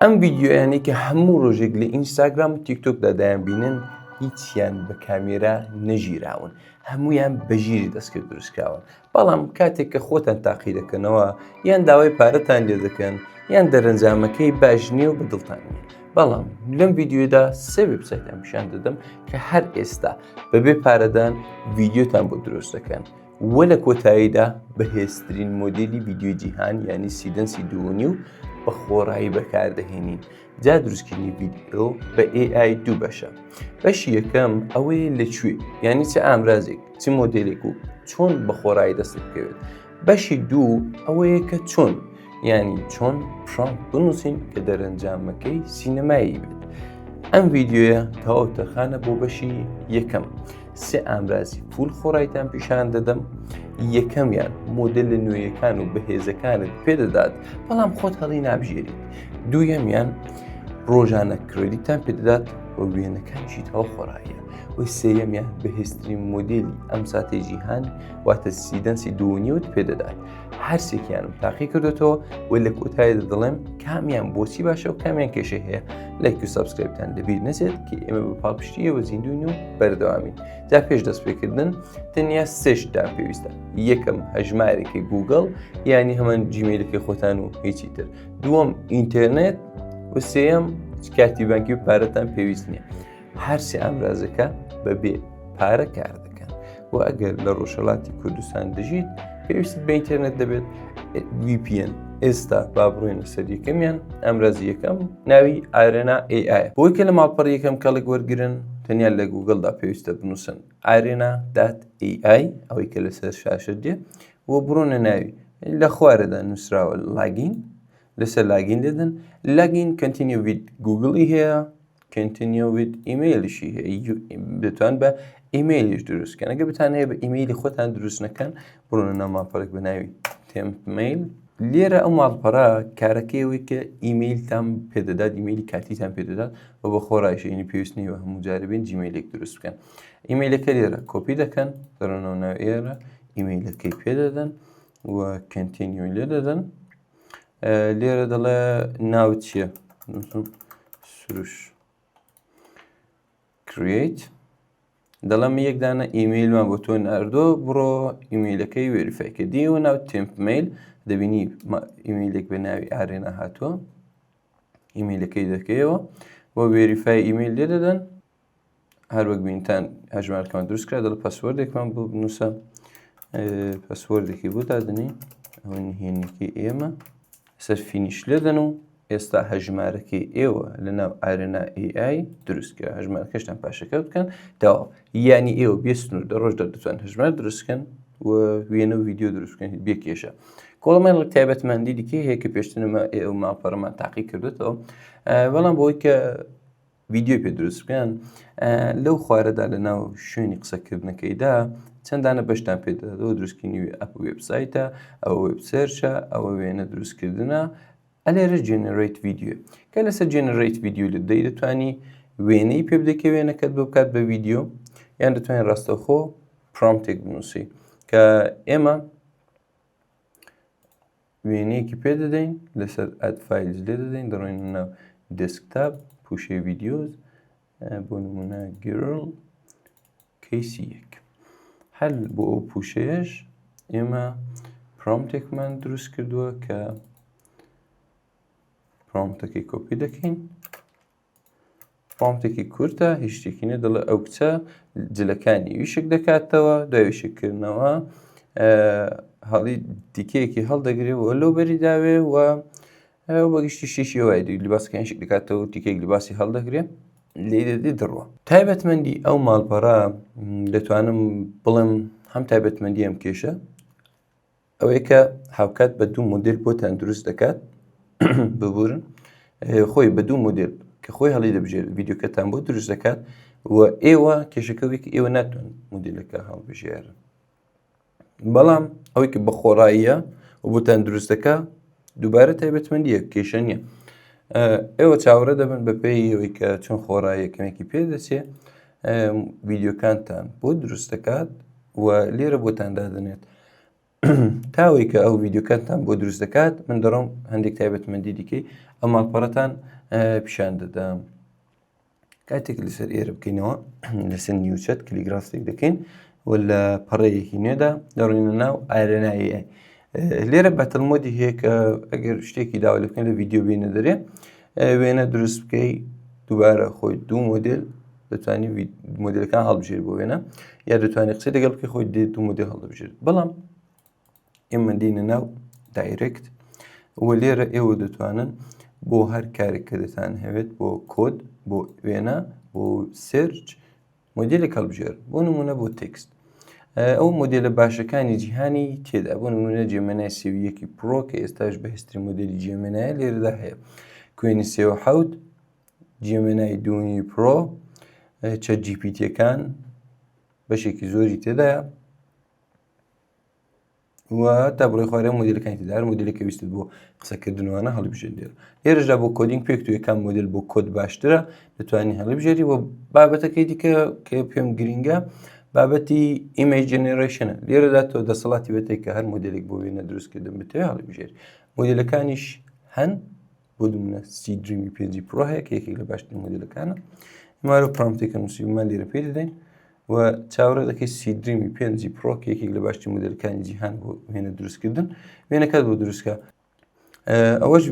ئەم ڤیدیۆیانەی کە هەموو ڕۆژێک لە ئینستاگرام و تیکتۆکدا دەیانبینن هیچیان بە کامێرا نەگیراون، هەموویان بە ژیری دەستکرد دروستکراون. بەڵام کاتێک کە خۆتان تاقی دەکەنەوە یان داوای پارەتان لێ دەکەن یان دەرەنجامەکەی باش نییە و بە دڵتان نییە. بەڵام لەم ڤیدیۆدا سێ وێبسایتان پیشان دەدەم کە هەر ئێستا بەبێ پارەدان ڤیدیۆتان بۆ دروست دەکەن. وە لە کۆتاییدا بەهێزترین مۆدێلی ڤیدیۆی جیهان یانی Seedance ی دووەنی و بە خۆڕایی بەکاردەهێنین. جا دروستکردنی ڤیدیۆ بە AI دوو بەشە. بەشی یەکەم ئەوەیە لە کوێ یانی چ ئامرازێک چ مۆدێلێک و چۆن بە خۆڕایی دەستت بکەوێت. بەشی دوو ئەوەیە کە چۆن یانی چۆن prompt بنووسین کە دەرەنجامەکەی سینەمایی بێت. ئەم ڤیدیۆیە تەواو تەرخانە بۆ بەشی یەکەم. سێ ئامرازی full خۆڕایتان پیشان دەدەم یەکەمیان مۆدل لە نوێیەکان و بەهێزەکانت پێدەدات بەڵام خۆت هەڵی نابژێریت دوویەمیان ڕۆژانە credit تان پێدەدات و وێنەکانیشی تەواو خۆڕاییە و سێیەمیان بەهێزترین مۆدێلی ئەم ساتەی جیهان واتە Seedance ی دوونیوت پێدەدات هەرسێکیانم تاقی کردوێتەوە و لە کۆتاییدا دەڵێم کامیان بۆچی باشە و کامیان کێشەی هەیە لایک و subscribe تان لەبیر نەچێت کە ئێمە بە پاڵپشتیەوە زیندوین و بەردەوامین جا پێش دەست پێکردن تەنیا سێ شتتان پێویستە یەکەم هەژمارێکی گوگڵ یانی هەمان Gmail ەکەی خۆتان و هیچی تر دووەم ئینتەرنێت و سێیەم کارتی بانکی و پارەتان پێویست نییە هەرسێ ئامرازەکە بەبێ پارە کار دەکەن و ئەگەر لە ڕۆژهەڵاتی کوردستان دەژیت پێویست بە ئینتەرنێت دەبێت VPN ئێستا با بڕۆینە سەر یەکەمیان ئامرازی یەکەم ناوی Arena AI بۆی کە لە ماڵپەڕی یەکەم کەڵک وەرگن تەنیا لە گوگڵدا پێویستە بنووسن Arena dot AI ئەوەی کە لەسەر شاشە دێ و بڕۆنە ناوی لە خوارەدا نووسراوە login لەسەر login دەدەن login continue with Google ی هەیە continue with email یشی هەیە دەتوان بە ئیمەیلیش دروستکەن ئەگە بتان هەیە بە ئیمەیلی خۆتان دروست نەکەن بڕۆنە ناو ماڵپەڕێک بە ناوی TempMail لێرە ئەو ماڵپەڕە کارەکەی ئەوەی کە ئیمەیلتان پێدەدات ئیمەیلی کاتیتان پێدەدات و بە خۆڕایشینی پێویست نییە هەموو جارێ بێن Gmail ێک دروست بکەن ئیمەیلەکە لێرە کۆپی دەکەن دەڕۆنەوە ناو ئێرە ئیمەیلەکەی پێدەدەن و continue لێ دەدەن لێرە دەڵێ ناو چییە سروش create دەڵێم یەک دانە ئیمەیلمان بۆ تۆ ناردۆ بڕۆ ئیمەیلەکەی verify کە دیەوە ناو TempMail دەبینی ئیمەیلێک بە ناوی Arena هاتووە ئیمەیلەکەی دەکەیەوە بۆ verify email لێ دەدەن هەر وەک بینتان هەژمارەکەمان دروست کرا دەڵێ password ێکمان بۆ بنووسە password ێکی بۆ دادنی ئەوە نهێنیەکەی ئێمە سەر finish لێدەن و ئێستا هەژمارەکەی ئێوە لە ناو Arena AI دروست کرا هەژمارەکەشتان پاشەکەوت بکەن تەواو یانی ئێوە بێ سنوور دە ڕۆژدا دەتوان هەژمار دروستکەن و وێنە و ڤیدیۆ دروستکەن بێ کێشە کۆڵمان تایبەتمەندی دیکەی هەیە کە پێشترمە ئێوە ماڵپەڕمان تاقی کردوێتەوە بەڵام بۆی کە ڤیدیۆی پێ دروست بکەن لەو خوارەدا لە ناو شوێنی قسەکردنەکەیدا چەندانە بەشتان پێ دەداتەوە دروستکردنی ئەپ وێبسایتە ئەوە web search ە ئەوە وێنە دروستکردنە ئەلێرە generate video کە لەسەر generate video لە دەی دەتوانی وێنەی پێ بدەیت کە وێنەکەت بۆ بکات بە ڤیدیۆ یان دەتوانین ڕاستەوخۆ prompt ێک بنووسی کە ئێمە وێنەیەکی پێ دەدەین لەسەر add files لێ دەدەین دەڕۆین ناو desktop پوشەی videos بۆ نمونە girl کەیسی یەک هەر بۆ ئەو پوشەیەش ئێمە prompt ێکمان دروست کردووە کە prompt ەکەی کۆپی دەکەین prompt ێکی کورتە هیچ شتێکی نیە دەڵێ ئەو کچە جلەکانی ویشک دەکاتەوە دوای ویشککردنەوە هەڵی دیکەیەکی هەڵدەگرێ و لەو بەری داوێ و بەگشتی شتێکی وای دی لباسەکان شک دەکاتەوە تیکێک لباسی هەڵدەگرێ لێ دەدی دڕوە تایبەتمەندی ئەو ماڵپەڕە دەتوانم بڵێم هەم تایبەتمەندی ئەم کێشە ئەوەیە کە هاوکات بە دوو مۆدێل بۆتان دروست دەکات ببورن خۆی بە دوو مۆدێل کە خۆی هەڵی دەبژێر ڤیددیوکەتان بۆ دروست دەکات و ئێوە کێشەکە وێک ئێوە ناتوان مۆدێلەکە هەڵبژێرن بەڵام ئەوەی کە بە خۆڕاییە و بۆتان دروست دەکا دووبارە تایبەتمەندیە کێشە نییە ئێوە چاوەڕێ دەبن بە پێی ئەوەی کە چۆن خۆڕاییە کەمێکی پێ دەچێ ڤیددیوکانتان بۆ دروست دەکات و لێرە بۆتان دادنێت. تاوەی کە ئەو ڤیدیۆکانتان بۆ دروست دەکات من دەڕۆم هەندێک تایبەتمەندی دیکەی ئەم ماڵپەڕەتان پیشان دەدەم کاتێک لەسەر ئێرە بکەینەوە لەسەر new chat کلیک ڕاستێک دەکەین و لە پەڕەیەکی نوێدا دەڕۆینە ناو Arena AI لێرە battle mode ی هەیە کە ئەگەر شتێکی داوا لە بکەن لە ڤیدیۆ بینە دەرێ وێنە دروست بکەی دووبارە خۆی دوو مۆدل دەتوانی مۆدلەکان هەڵبژێر بۆ وێنە یا دەتوانانی قسەی لەگەڵ بکەی خۆی دێت دوو مۆدل هەڵدەبژێرێت بەڵام ئێمە دینە ناو direct و لێرە ئێوە دەتوانن بۆ هەر کارێک کە دەتان هەوێت بۆ کۆد بۆ وێنە بۆ search مۆدێلێک هەڵبژێر بۆ نمونە بۆ text ئەو مۆدێلە باشەکانی جیهانی تێدا بۆ نمونە Gemini سێویەکی Pro کە ئێستاش بەهێزترین مۆدێلی Gemini ە لێرەدا هەیە Qwen 37 Gemini دوونی Pro ChatGPT ەکان بەشێکی زۆری تێدایە و تا بڕی خوارە مۆدیلەکانی تێدا هەر مۆدیلێک کە ویستت بۆ قسەکردنوانە هەڵیبژێن لێرە لێرەشدا بۆ coding پێک توێ کام مۆدل بۆ کۆد باشترە دەتوانانی هەڵیبژێری و بابەتەکەی دیکە کە پێم گرینگە بابەتی image generation ە لێرەدا تۆ دەسەڵاتی بەتێک کە هەر مۆدلێک بۆ وێنە دروستکردن بتەوێ هەڵیبژێری مۆدلەکانیش هەن بۆ نمونە Seedream ی پێنجی Pro هەیە کە یەکێک لە باشترین مۆدلەکانە مارۆ prompt ێکە نووسیمان لێرە پێی دەدەین و چاوەڕێ دەکەی Seedream ی پێنجی Pro کە یەکێک لە باشترین مۆدلەکانی جیهان بۆ وێنە دروستکردن وێنەکەت بۆ دروستکە ئەوەش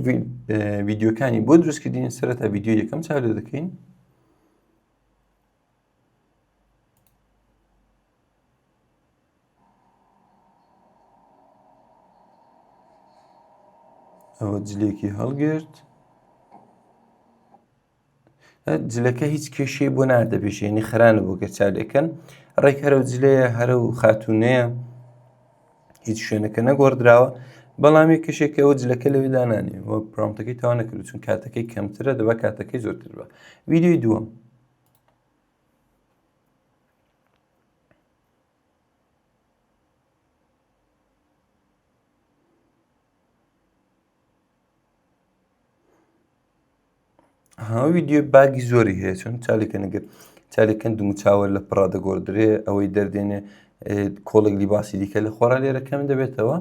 ڤیدیۆکانی بۆ دروستکردین سەرەتا ڤیدیۆ یەکەم چاو لێ دەکەین ئەوە جلێکی هەڵگرت جلەکە هیچ کێشەی بۆ ناردە پێشێنی خرانە بۆ کە چاولێکەن ڕێک هەرە و جلەیە هەرە و خاتونەیە هیچ شوێنەکە نەگۆڕدراوە بەڵام یە کەشێک ئەوە جلەکە لەوێ دانانێ وە prompt ەکەی تەوا نەکرد چون کاتەکەی کەمترە دەبا کاتەکەی زۆرتر بە ڤیدیۆی دووەم ها ڤیدیۆ bug ی زۆری هەیە چون چالیکە نەگر چالیکەن دومچاوە لە پڕا دەگۆڕدرێ ئەوەی دەردێنێ کۆڵێک لیباسی دیکە لە خۆرا لێرە کەم دەبێتەوە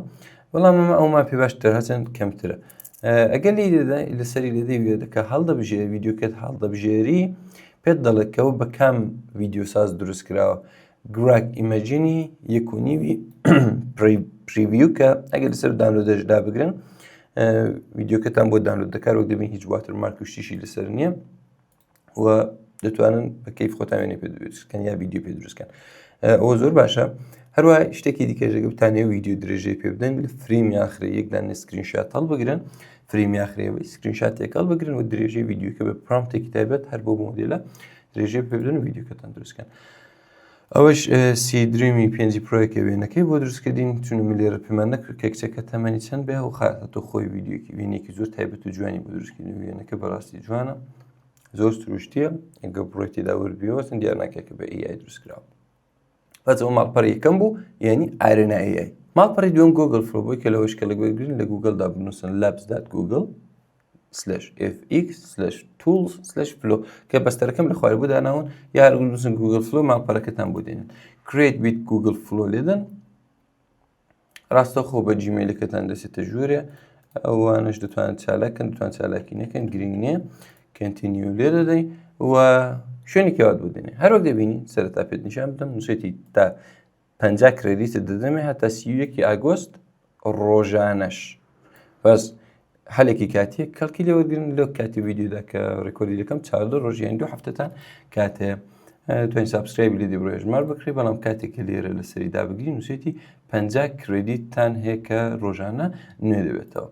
بەڵام ئەمە ئەومان پێ باشتر هەچەند کەمترە ئەگەر لی لەسەری لێدەی وێدەکە هەڵدەبژێ ڤیدیۆکەت هەڵدەبژێری پێت دەڵێت کەەوە بە کام ڤیدیۆساز دروست کراوە Grok Imagen ی یەک و نیوی preview کە ئەگەر لەسەر download ەش دابگرن ڤیدیۆکەتان بۆ download دەکات وەک دەبین هیچ watermark و شتیشی لەسەر نییە و دەتوانن بە کەیف خۆتان وێنەی پێ دروستکەن یا ڤیدیۆ پێ دروستکەن ئەوە زۆر باشە هەروە شتێکی دیکە ژەگە بتانێ ڤیدیۆ درێژەی پێ بدەن لە frame یاخرێ یەک دانێ screenshot هەڵبگرن frame یاخرێەوەی screenshot ێک هەڵبگرن و درێژەی ڤیدیۆکە بە prompt ێکی تایبەت هەر بۆ مۆدێلە درێژەی پێ بدەن و ڤیدیۆکەتان دروستکەن ئەوەش Seedream ی پێنجی Pro یەکە وێنەکەی بۆ دروستکردین چون من لێرە پێمان نەکرد کە کچەکە تەمەنی چەند بێ و خاتە خۆی ڤیدیۆکی وێنێکی زۆر تایبەت و جوانی بۆ دروستکردن وێنەکە بەڕاستی جوانە زۆر سروشتیە ئەگە بڕۆی تێدا وردبیەوە چەند دیار ناکات کە بە AI دروستکراوە بەس ئەو ماڵپەڕی یەکەم بوو یعنی Arena AI ماڵپەڕی دووەم Google Flow بۆی کە لەوەش کەڵک وەرگرن لە گوگڵدا بنووسن labs dot Google slash fx slash tools slash flow کە بەستەرەکەم لە خوارێ بۆ داناون یا هەر بنووسن Google Flow ماڵپەڕەکەتان بۆ دێنن create with Google Flow لێدەن ڕاستەخۆ بە Gmail ەکەتان دەچێتە ژوورێ ئەوانش دەتوانن چالاکن دەتوان چالاکی نەکەن گرنگ نییە continue لێ دەدەین و شوێنێکی وات بۆ دێنێ هەروەک دەبینی سەرەتا پێت نیشان بدەم نووسێتی تا 50 credit ت دەدەمێ هەتا 31 ئاگۆست ڕۆژانەش بەس هەلێکی کاتیە کەڵکی لێ وەرگرن لەو کاتی ڤیدیۆدا کە record ی دەکەم 14 ڕۆژ یان دوو هەفتەتان کاتێ توانین subscribe لێ دی بڕێژمار بکری بەڵام کاتێک کە لێرە لەسەری دابگری نووسێتی 50 credit تان هەیە کە ڕۆژانە نوێ دەبێتەوە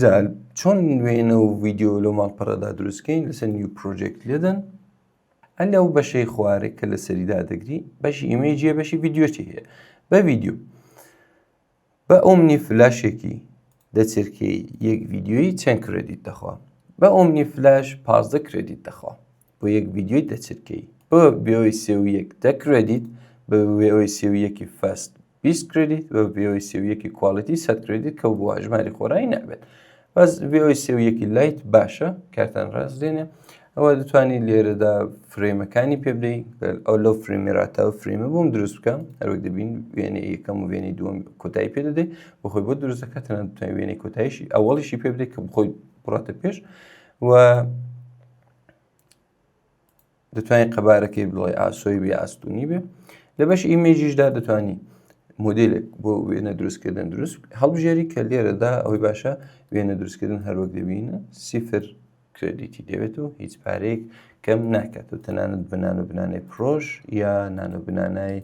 جا چۆن وێنە و ڤیدیۆ لەو ماڵپەڕەدا دروستکەین لەسەر new project لێدەن ئەلەو بەشەی خوارێک کە لەسەریدا دەگری بەشی image ە بەشی ڤیدیۆچی هەیە بە ڤیدیۆ بە Omni Flash ێکی دە چرکەی یەک ڤیدیۆیی چەند credit دەخوا؟ بە Omni Flash 15 credit دەخوا بۆ یەک ڤیدیۆی دە چرکەی بە Veo ی سێ و یەک دە credit بە Veo ی سێ و یەکی fast 20 credit بە Veo ی سێ و یەکی quality 100 credit کە بۆ هەژماری خۆرایی نابێت بەس Veo ی سێ و یەکی lite باشە کارتان ڕاست دێنێ. ئەوە دەتوانی لێرەدا frame ەکانی پێ بدەی ئەو لەو frame ی ڕاتا و frame ە بۆم دروست بکە هەروەک دەبین وێنەی یەکەم و وێنەی دووەم کۆتایی پێ دەدەی بۆ خۆی بۆ دروست دەکات تەنانەت دەتوانین وێنەی کۆتاییشی ئەوەڵیشی پێ بدەیت کە بخۆی بڕاتە پێش و دەتوانین قەبارەکەی بڵێ ئاسۆی بێ ئاستونی بێ لە بەش image یشدا دەتوانی مۆدلێک بۆ وێنە دروستکردن دروست هەڵبژێری کە لێرەدا ئەوەی باشە وێنە دروستکردن هەروەک دەبینە سیفر credit ی دەوێت و هیچ پارەیەک کەم ناکات و تەنانەت بە Nano Banana ی Pro ش یا Nano Banana ی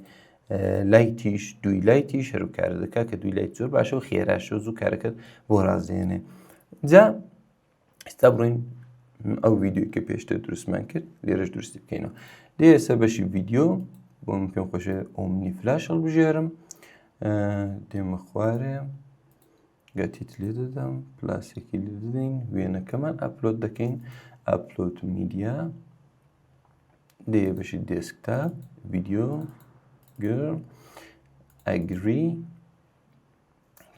Lite یش دوی Lite یش هەرو کارە دەکات کە دوی Lite زۆر باشە و خێراشە و زوو کارەکەت بۆ ڕازێنێ جا ئێستا بڕۆین ئەو ڤیدیۆی کە پێشتر دروستمان کرد لێرەش دروستی بکەینەوە لێرە سەر بەشی ڤیدیۆ بۆ من پێم خۆشە Omni Flash هەڵبژێرم دێمە خوارێ got it لێ دەدەم plus ێکی لێ دەدەین وێنەکەمان upload دەکەین upload media دێ بەشی desktop ڤیدیۆ گرڵ agree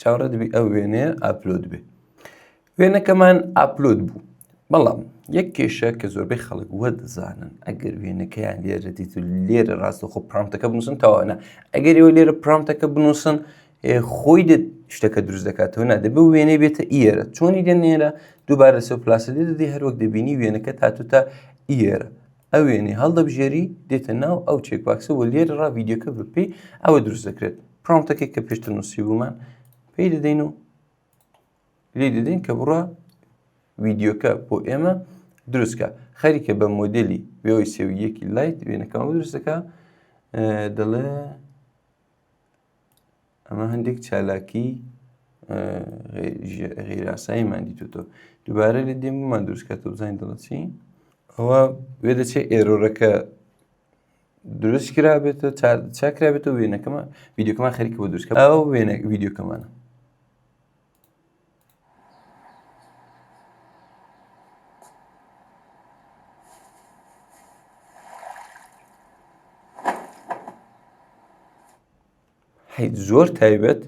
چاوەڕێ دەبی ئەو وێنەیە upload بێ وێنەکەمان upload بوو بەڵام یەک کێشە کە زۆربەی خەڵک وە دەزانن ئەگەر وێنەکەیان لێرە دیت و لێرە ڕاستەخۆ prompt ەکە بنووسن تەواوە ئەگەر ئێوە لێرە prompt ەکە بنووسن خۆی دێت شتەکە دروست دەکاتەوە نا دەبێ وێنەی بێتە ئێرە چۆنی دێنێرە دووبارە سەو plus ە لێ دەدەی هەروەک دەبینی وێنەکە تاتوتە ئێرە ئەو وێنەی هەڵدەبژێری دێتە ناو ئەو check box ە و لێرە ڕا ڤیدیۆکە بەپێی ئەوە دروست دەکرێت prompt ەکەی کە پێشتر نووسی بوومان پێی دەدەین و لێ دەدەین کە بڕە ڤیدیۆکە بۆ ئێمە دروستکە خەریکە بە مۆدلی Veo سێ یەکی Lite وێنەکەمە دروست دەکا دەڵێ ئەمە هەندێک چالاکی غیراساییمان دیتوتەوە دووبارە لە دێممان دروستکاتەوە بزانین دەڵێ چی ئەوە وێ دەچێت error ەکە دروست کرابێتەوە چاکرابێتەوە وێنەکەمان ڤیدیۆکەمان خەریکە بۆ دروستکە ئەو وێنە ڤیدیۆکەمانە هیچ زۆر تایبەت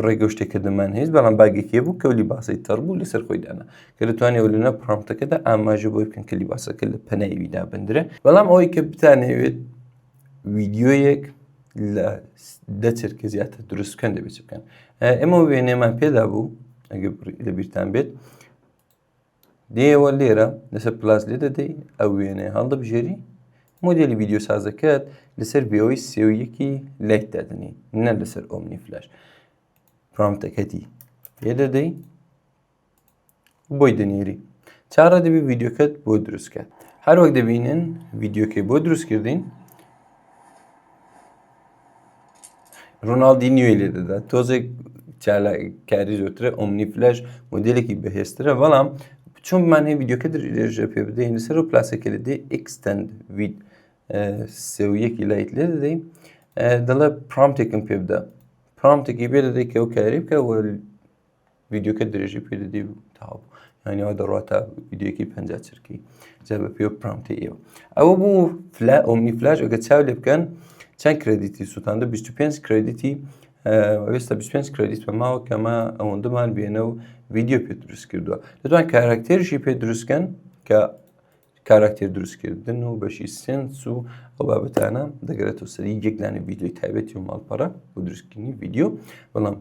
ڕێگە و شتێکردنمان هەیە بەڵام bug ێکی بوو کە لیباسی تەڕ بوو لەسەر خۆی دانا کە دەتوانێت لەناو prompt ەکەدا ئاماژە بۆی بکەن کە لیباسەکە لە پەنایویدا بندرێ بەڵام ئەوەی کە بتانەوێت ڤیدیۆیەک لە دە چرکە زیاتر دروست بکەن دەبێت بکەن ئێمە وێنێمان پێدا بوو ئەگەر لە بیرتان بێت دێەوە لێرە لەسەر plus لێ دەدەی ئەو وێنەیە هەڵدەبژێری مۆدێلی ڤیدیۆ سازەکەت لەسەر Veo ی سێ یەکی Lite دادەنی نە لەسەر Omni Flash prompt ەکەتی پێ دەدەی بۆی دەنێری چاڕە دەبی ڤیدیۆکەت بۆ دروستکە هەروەک دەبینن ڤیدیۆکەی بۆ دروستکردین ڕۆناڵدی نوێ لێ دەدات تۆزێک کاری زۆرترە Omni Flash مۆدلێکی بەهێزترە بەڵام چۆن بمان هەیە ڤیدیۆکە درێژە پێ بدەین لەسەر و plus ەکە لە دێ extend vid سێ یەکی Lite لێ دەدەین دەڵێ prompt ێکم پێ بدە prompt ێکی پێ دەدەی کە ئەو کاری بکە ڤیدیۆکە درێژی پێ دەدەی و تاو یانی ئەوە دەڕات تا ڤیدیۆکی 50 چرکی جا بە پێ prompt ی ئێوە ئەوە بوو فلا Omni Flash ئەگە چاو لێ بکەن چەند credit ی سووتاندە 25 credit ی ئێستا 25 credit بە ماوە کەمە ئەوەندەمان بێنە و ڤیدیۆ پێ دروست کردووە دەتوان کاراکتێرشی پێ دروستکەن کە کاراکتێر دروستکردن و بەشی sense و ئەو بابەتانە دەگرێتەوە سەری یەک دانە ڤیدیۆی تایبەتی و ماڵپەڕە بۆ دروستکردنی ڤیدیۆ بەڵام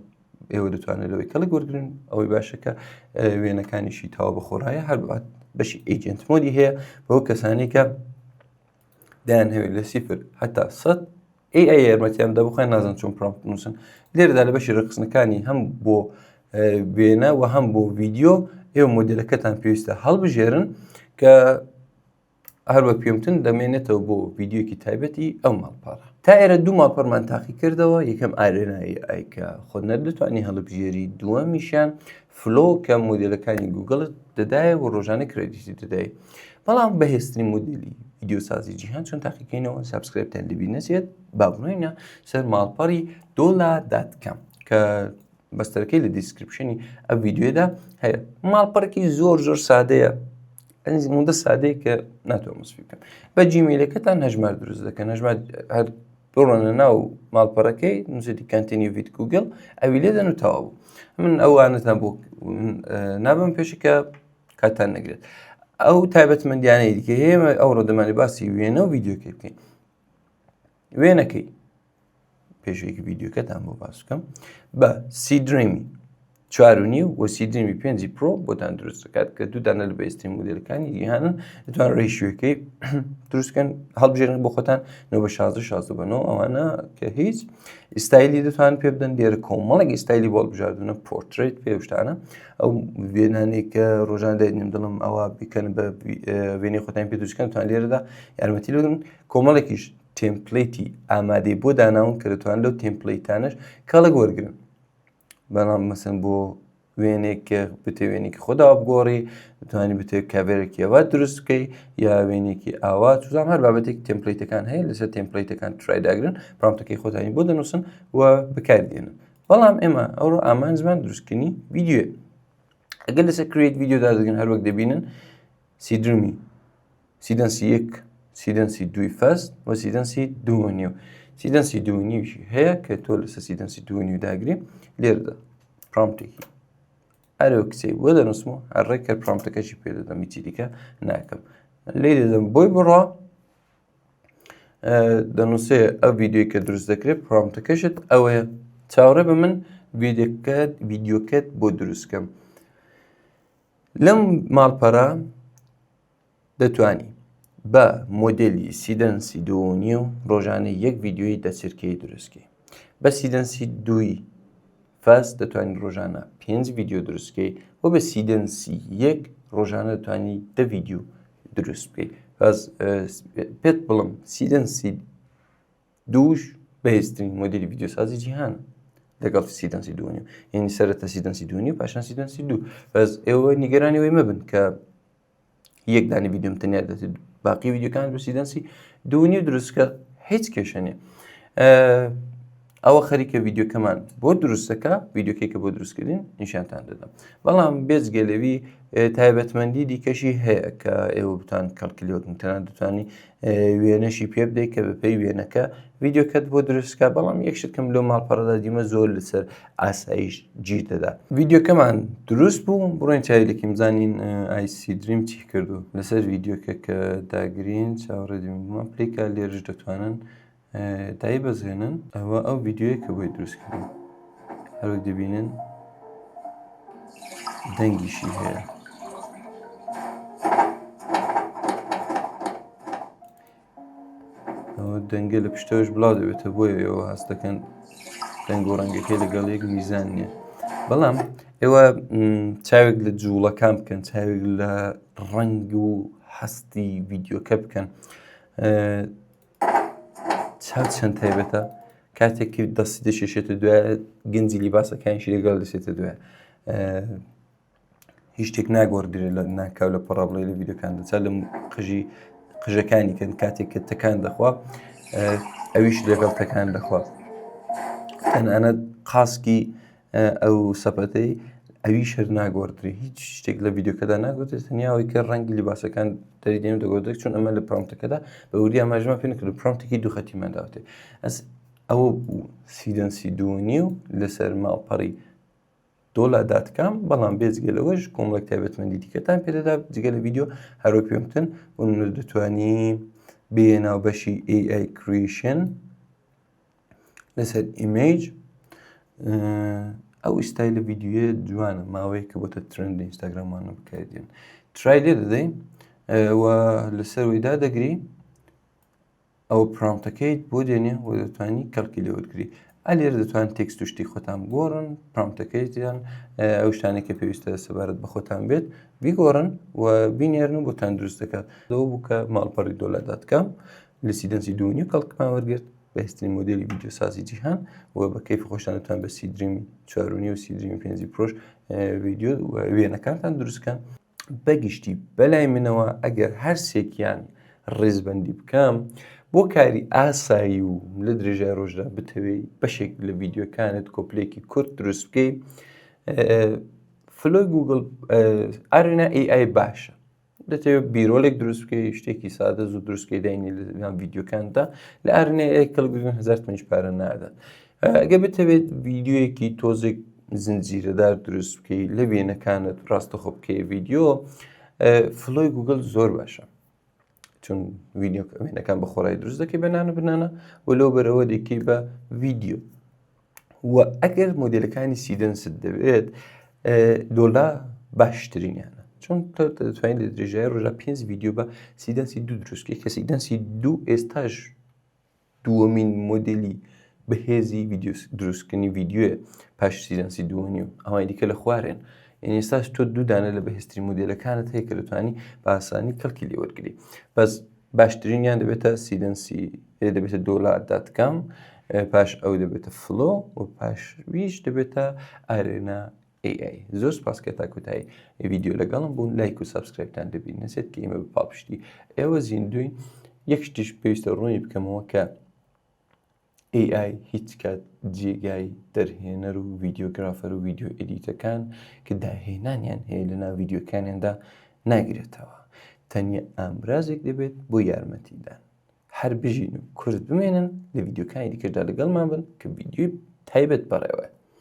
ئێوە دەتوانێت لەوەی کەڵک وەرگن ئەوەی باشەکە وێنەکانیشی تاوا بە خۆڕایە هەر بەشی agent mode ی هەیە بۆ کەسانی کە دایان هەوێت لە سیفر هەتا سەد ئەی ئەی یارمەتیان دە بخۆیان نازان چۆن prompt بنووسن لێرەدا لە بەشی ڕێکخستنەکانی هەم بۆ وێنە و هەم بۆ ڤیدیۆ ئێوە مۆدلەکەتان پێویستە هەڵبژێرن کە هەر وەک پێمتن دەمێنێتەوە بۆ ڤیدیۆکی تایبەتی ئەو ماڵپەڕە تا ئێرە دوو ماڵپەڕمان تاقی کردەوە یەکەم Arena AI کە خۆت نەدەتوانی هەڵبژێری دووەمیشیان Flow کە مۆدلەکانی گوگڵت دەدایە و ڕۆژانە credit ی دەدای بەڵام بەهێزترین مۆدلی ڤیدیۆسازی جیهان چۆن تاقیکەینەوە subscribe تان لەبیر نەچێت با بڕۆینە سەر ماڵپەڕی Dola dot com کە بەستەرەکەی لە description ی ئەو ڤیدیۆدا هەیە ماڵپەڕێکی زۆر زۆر سادەیە ئەوەندە سادەیە کە ناتوانم وەسفی بکەم بە Gmail ەکەتان هەژمار دروست دەکەن هەژمار هەر بڕۆنە ناو ماڵپەڕەکەی نووسێتی continue with Google ئەوی لێ دەن و تەواو بوو من ئەوانەتان بۆ نابم پێشی کە کاتان نەگرێت. ئەو تایبەتمەندیانەی دیکە هەیە ئەوڕۆ دەمانێ باسی وێنە و ڤیدیۆکەی بکەین وێنەکەی پێشێکی ڤیدیۆکەتان بۆ باس بکەم بە Seedream ی چوار و نیو و Seedream ی پێنجی Pro بۆتان دروست دەکات کە دوو دانە لە بەهێزترین مۆدێلەکانی جیهانن دەتوان ratio یەکەی دروستکەن هەڵبژێرن بۆ خۆتان نۆ بە 16 16 بە نۆ ئەوانە کە هیچ ستایلی دەتوان پێ بدەن لێرە کۆمەڵێک ستایلی بۆ هەڵبژاردنە پۆرترێت پێ شتانە ئەو وێنانەی کە ڕۆژان دەینم دڵم ئەوە بکەن بە وێنەی خۆتان پێ دروستکەن توان لێرەدا یارمەتی لەگرن کۆمەڵێکیش template ی ئامادەی بۆ داناون کە دەتوان لەو template انەش کەڵک وەرگن بەڵام مەسن بۆ وێنێک کە بتێ وێنێکی خۆدا بگۆڕی دەتوانانی بتێ cover ێکی ئەوە دروست بکەی یا وێنێکی ئاوا چزان هەر بابەتێک template ەکان هەیە لەسەر template ەکان try داگرن prompt ەکەی خۆتانی بۆ دەنووسن و بەکاردێنن بەڵام ئێمە ئەوڕۆ ئامانجمان دروستکردنی ڤیدیۆ ئەگەر لەسەر create video دادەگەن هەروەک دەبینن Seedream ی Seedance ی یەک Seedance ی دووی Fast و Seedance ی دوو نیو Seedance ی دوو نیوشی هەیە کە تۆ لەسەر Seedance ی دوو نیو داگری لێرەدا prompt ێکی ئەرەوە کچەی بۆ دەنووسم و هەر ڕێکەر prompt ەکەشی پێ دەدەم هیچی دیکە ناکەم لێ دەدەم بۆی بڕۆ دەنووسێ ئەو ڤیدیۆی کە دروست دەکرێت prompt ەکەشت ئەوەیە چاوەڕێ بە من ڤیدیۆکەت ڤیدیۆکەت بۆ دروستکەم لەم ماڵپەرە دەتوانی بە مۆدێلی Seedance ی دوو نیو ڕۆژانە یەک ڤیدیۆی دەچرکەی دروستکەی بە Seedance ی دووی Fast دەتوانانی ڕۆژانە پێنج ڤیدیۆ دروستکەی و بە Seedance ی یەک ڕۆژانە دەتوانی دە ڤیدیۆ دروست بکەیت بەس پێت بڵم Seedance ی دووش بەهێزترین مۆدێلی ڤیدیۆسازی جیهانە لەگەڵ Seedance ی دوو نیو یعنی سەرەتا Seedance ی دوو نیو پاشان Seedance ی دوو بەس ئێوە نیگەرانی وەی مەبن کە یەک دانی ڤیدیۆم تەنیا دەێت باقی ڤیدیۆکان بە Seedance ی دوو نیو دروستکە هیچ کێشە نیە ئەوە خەریکە ڤیدیۆکەمان بۆ دروستەکە ڤیدیۆکەی کە بۆ دروستکردین نیشانتان دەدەم بەڵام بێجگە لەوی تایبەتمەندی دیکەشی هەیە کە ئێوە بتان کەڵکی لێوەگرن تەنان دەتوانی وێنەشی پێ بدەیت کە بەپێی وێنەکە ڤیدیۆکەت بۆ دروستکە بەڵام یەک شت کەم لەو ماڵپەڕەدا دیمە زۆر لەسەر ئاسایش گیر دەدا ڤیدیۆکەمان دروست بوو بڕۆین چاوی لەکیم زانین ئایسی دریم چی کردو لەسەر ڤیدیۆکە کە داگرین چاوەڕێ دیمە پلیکە لێرش دەتوانن دای بەزێنن ئەوە ئەو ڤیدیۆیە کە بۆی دروست کردن هەروەک دەبینن دەنگیشی هەیە. ئەوە دەنگە لە پشتەوەش بڵاو دەبێتە بۆیە ئێوە هەست دەکەن دەنگ و ڕەنگەکەی لەگەڵ یەک میزان نییە بەڵام ئێوە چاوێک لە جوڵەکان بکەن چاوێک لە ڕەنگ و هەستی ڤیدیۆکە بکەن چاو چەند تایبەتە کاتێک دەستی دەشێشێتە دوای گەنجی لیباسەکانیشی لەگەڵ دەچێتە دوای هیچ شتێک ناگۆڕدرێت لە ناکاو لە پەڕا بڵێ لە ڤیدیۆکان دەچا لە قژی قژەکانی کەن کاتێک کە تەکان دەخوا ئەویش لەگەڵ تەکان دەخوا تەنانەت قاسکی ئەو سەپەتەی ئەویش هەر ناگۆڕدرێ هیچ شتێک لە ڤیدیۆکەدا ناگۆڕدرێت تەنیا ئەوەی کە ڕەنگی لیباسەکان دەریدێن دەگۆڕدرێت چون ئەمە لە prompt ەکەدا بە وردی ئاماژەمان پێ نەکرد prompt ێکی دوو خەتیمان داوەتێ ئەس ئەوە بوو Seedance ی دوو نیو لەسەر ماڵپەڕی Dola dot com بەڵام بێجگە لەوەش کۆمەڵێک تایبەتمەندی دیکەتان پێدەدا جگە لە ڤیدیۆ هەروەک پێم وتن بۆ نمونە دەتوانی بێ ناو بەشی AI creation لەسەر image ئەو ستایلە ڤیدیۆیە جوانە ماوەیە کە بۆتە trend ئینستاگرامانە بکاردێن try لێ دەدەین و لەسەر وەی دادەگری ئەوە prompt ەکەیت بۆ دێنێ و دەتوانی کەڵکی لێ وەرگری ئەلێر دەتوان تێکست و شتی خۆتان بگۆڕن prompt ەکەیتیان ئەو شتانێک کە پێویستە سەبارەت بە خۆتان بێت بیگۆڕن و بینێرن و بۆتان دروست دەکات لەوە بوو کە ماڵپەڕی Dola dot com لە Seedance ی دوو نیو کەڵکمان وەرگرت بەهێزترین مۆدێلی ڤیدیۆسازی جیهان و بە کەیفی خۆشتان دەتوان بە Seedream ی چوارونی و Seedream ی پێنجی Pro ش ڤیدیۆ و وێنەکانتان دروستکەن بەگشتی بەلای منەوە ئەگەر هەر سێکیان ڕیزبەندی بکەم بۆ کاری ئاسایی و لە درێژای ڕۆژدا بتەوێت بەشێک لە ڤیدیۆکانت کۆپلێکی کورت دروست بکەیت Flow ی گوگل Arena AI باشە دەتەوێت B-roll ێک دروست بکەی شتێکی سادە زوو دروستکەی داینی لە ڤیدیۆکاندا لە Arena AI کەڵک هزار تمەنیش پارە نادات ئەگە بتەوێت ڤیدیۆیەکی تۆزێک زنجیرەدار دروست بکەی لە وێنەکانت ڕاستەخۆ بکەی ڤیدیۆ. Flow ی گوگل زۆر باشە چون ڤیدیۆ وێنەکان بە خۆڕای دروست دەکەی بە نانە بنانە و لەو بەرەوە دەکەی بە ڤیدیۆ و ئەگەر مۆدلەکانی Seedance ت دەوێت Dola باشترینیانە چون دەتوانین لە درێژای ڕۆژە پێنج ڤیدیۆ بە Seedance ی دوو دروستکەی کە Seedance ی دوو ئێستاش دووەمین مۆدێلی بەهێزی ڤیدیۆ دروستکردنی ڤیدیۆیە پاش Seedance ی دووەنی و ئەوانی دیکە لە خوارێن یعنی ئێستاش تۆ دوو دانە لە بەهێزترین مۆدێلەکانت هەیە کە دەتوانی بە ئاسانی کەڵکی لێ وەرگری بەس باشترینیان دەبێتە Seedance ی دەبێتە Dola dot com پاش ئەو دەبێتە Flow و پاش ویش دەبێتە Arena AI زۆر سپاس کە تا کۆتایی ڤیدیۆ لەگەڵم بوون لایک و subscribe تان لەبیر نەچێت کە ئێمە بە پاڵپشتی ئێوە زیندوین یەک شتیش پێویستە ڕوونی بکەمەوە کە AI هیچ کات جێگای دەرهێنەر و videographer و video edit ەکان کە داهێنانیان هەیە لە ناو ڤیدیۆکانیاندا ناگرێتەوە تەنیا ئامرازێک دەبێت بۆ یارمەتیدان هەر بژین و کورد بمێنن لە ڤیدیۆکانی دیکەشدا لەگەڵمان بن کە ڤیدیۆی تایبەت بەڕێوەیە.